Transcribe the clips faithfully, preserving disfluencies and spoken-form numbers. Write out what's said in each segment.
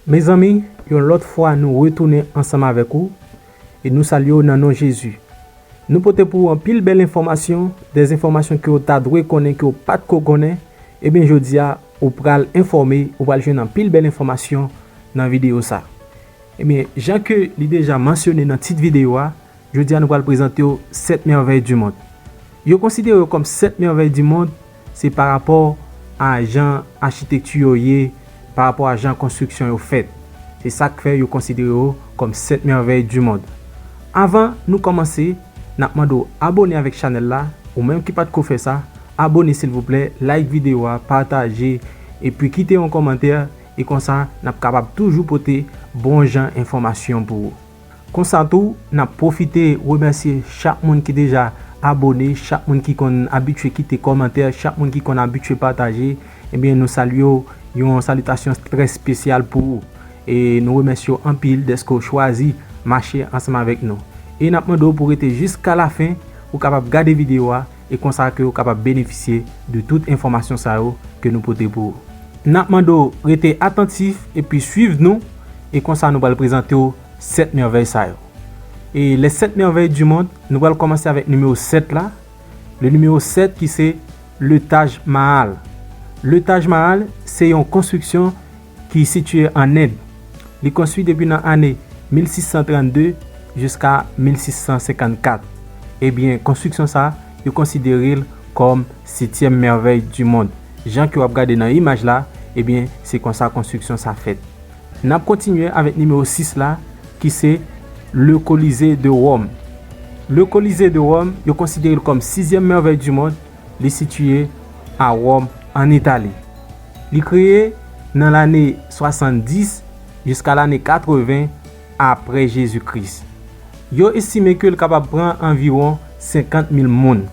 Mezanmi, yon lòt fwa nou retounen ansanm avèk ou e nou salye w nan non Jezi. Nou pote pou ou anpil bèl enfòmasyon, de enfòmasyon ke w ta dwe konnen ke w pa t ko konnen. Ebyen, jodi a, ou pral enfòme, ou pral jwenn anpil bèl enfòmasyon nan videyo sa. Ebyen, jan ke li deja mansyone nan tit videyo a, jodi a nou pral prezante w sèt mèvèy di mond. Yo konsidere yo kòm sèt mèvèy di mond, se pa rapò a jan achitekti yo ye, pa rapò a jan konstriksyon yo fèt. Se sa k fè yo konsidere yo kòm sèt mèvèy di mond. Avan nou kòmanse, n ap mande w abone avèk chanèl la, ou menm ki pa t ko fè sa, abone silvouplè, like videyo a, pataje, epi kite yon kòmantè, e konsa n ap kapab toujou pote bon jan enfòmasyon pou ou. Konsa tou, n ap pwofite remèsye chak moun ki deja abone, chak moun ki konn abitye kite kòmantè, chak moun ki konn abitye pataje. Ebyen, nou salye w, yon salitasyon trè espesyal pou ou. E nou remèsye w anpil dèske w chwazi mache ansanm avèk nou. E n ap mande w pou w rete jiska lafen, ou kapab gade videyo a, e konsa ke w kapab benefisye de tout enfòmasyon sa yo ke nou pote pou ou. N ap mande w rete atantif epi swiv nou, e konsa nou pral prezante w sèt mèvèy sa yo. E les sept merveilles du monde, nou pral kòmanse avèk nimewo sèt la. Le nimewo sèt ki se le Taj Mahal. Le Taj Mahal se yon konstriksyon ki sitiye an End. Li konstwi depi nan ane mil sis san trannde jiska mil sis san senkannkat. Ebyen, konstriksyon sa, yo konsidere l kòm setyèm mèvèy di mond. Jan ke w ap gade nan imaj la, ebyen, se konsa konstriksyon sa fèt. N ap kontinye avèk nimewo sis la, ki se le Colisée de Rome. Le Colisée de Rome, yo konsidere l kòm sizyèm mèvèy di mond, li sitiye a Wòm, an Itali. Li kreye nan lane swasanndis jiska lane katreven apre Jezi Kris. Yo estime ke l kapab pran anviwon senkant mil moun.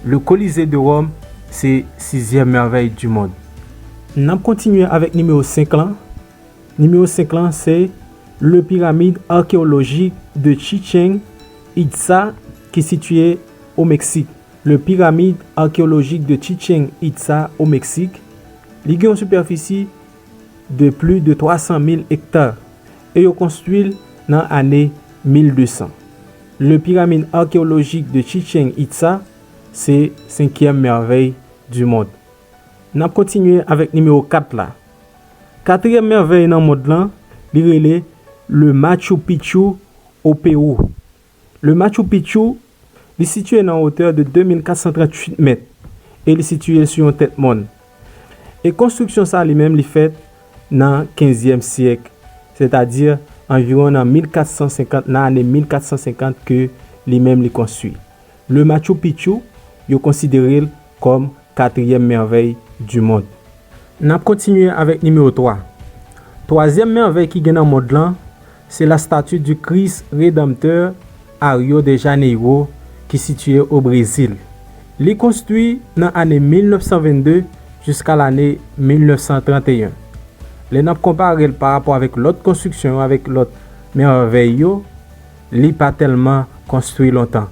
Le Colisée de Rome se sizyèm mèvèy di mond. N ap kontinye avèk nimewo senk lan. Nimewo senk lan se le Pyramide archéologique de Chichen Itza ki sitiye o Meksik. Le Pyramide archéologique de Chichen Itza o Meksik. Li gen yon sipèfisi de plis de twa san mil ekta e yo konstwi l nan ane mil de san. Le Pyramide archéologique de Chichen Itza se senkyèm mèvèy di mond. N ap kontinye avèk nimewo kat la. Katriyèm mèvèy nan mond lan, li rele le Machu Picchu o Pewou. Le Machu Picchu, li sitiye nan wotè de de mil kat san tranntuit mèt e li sitiye sou yon tèt mòn. E konstriksyon sa li menm li fèt nan kenzyèm syèk, sètadi anviwon nan mil kat san senkant, nan ane mil kat san senkant ke li menm li konstwi. Le Machu Picchu, yo konsidere l kòm katriyèm mèvèy di mond. N ap kontinye avèk nimewo twa. Twazyèm mèvèy ki gen nan mond lan, se la statue du Christ Rédempteur a Rio de Janeiro, ki sitiye o Brezil. Li konstwi nan ane mil nèf san vennde jiska lane mil nèf san tranteyen. Lè n ap konpare l parapò avèk lòt konstriksyon yo, avèk lòt mèvèy yo, li pa tèlman konstwi lontan.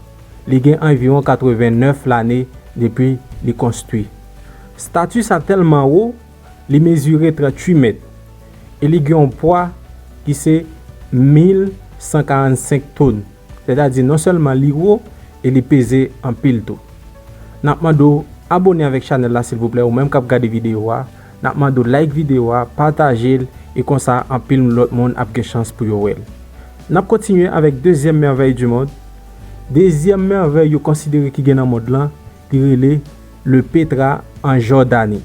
Li gen anviwon katrevennèf lane depi li konstwi. Stati sa tèlman wo, li mezire tranntuit mèt e li gen yon pwa ki se mil san karannsenk tonn. Sètadi non sèlman li wo e li peze anpil tou. N ap mande w abone avèk chanèl la silvouplè, ou menm k ap gade videyo a. N ap mande w like videyo a, pataje l, e konsa anpil lòt moun ap gen chans pou yo wè l. N ap kontinye avèk dezyèm mèvèy di mond. Dezyèm mèvèy yo konsidere ki gen nan mond lan, li rele le Petra an Jòdani.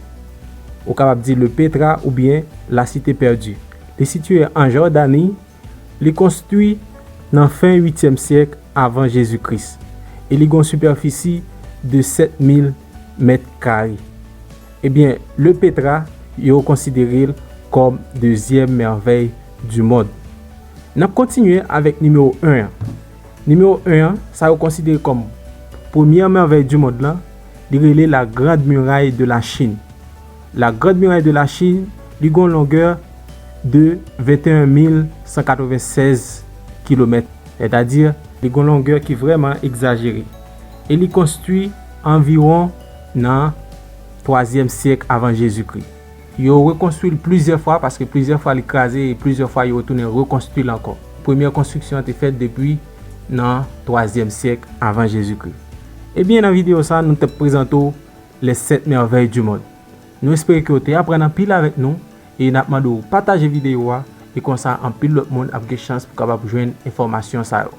Ou kapab di le Petra oubyen la Cité Perdue. Li sitiye an Jòdani, li konstwi nan fen uityèm syèk avan Jezi Kris e li gen yon sipèfisi de sèt mil mèt kare. Ebyen, le Petra, yo konsidere l kòm dezyèm mèvèy di mond. N ap kontinye avèk nimewo en an. Nimewo en an, sa yo konsidere kòm premyè mèvèy di mond lan, li rele la Grande Muraille de la Chine. La Grande Muraille de la Chine, li gen yon longè de venteyen mil san katrevennsèz kilomèt, sètadi li gen yon longè ki vrèman egzajere. E li konstwi anviwon nan twazyèm syèk avan Jezikri. Yo rekonstwi l plizyè fwa, paske plizyè fwa li kraze e plizyè fwa yo retounen rekonstwi l ankò. Premyè konstriksyon an te fèt depi nan twazyèm syèk avan Jezikri. Ebyen, nan videyo sa, nou t ap prezante w les sept merveilles du monde. Nou espere ke w te aprann anpil avèk nou e n ap mande w pataje videyo a, e konsa anpil lòt moun ap gen chans pou kapab jwenn enfòmasyon sa yo.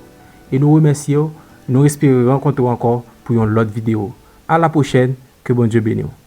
E nou remèsye w, nou espere rankontre w ankò pou yon lòt videyo. A la pwochèn, ke Bondye beni w.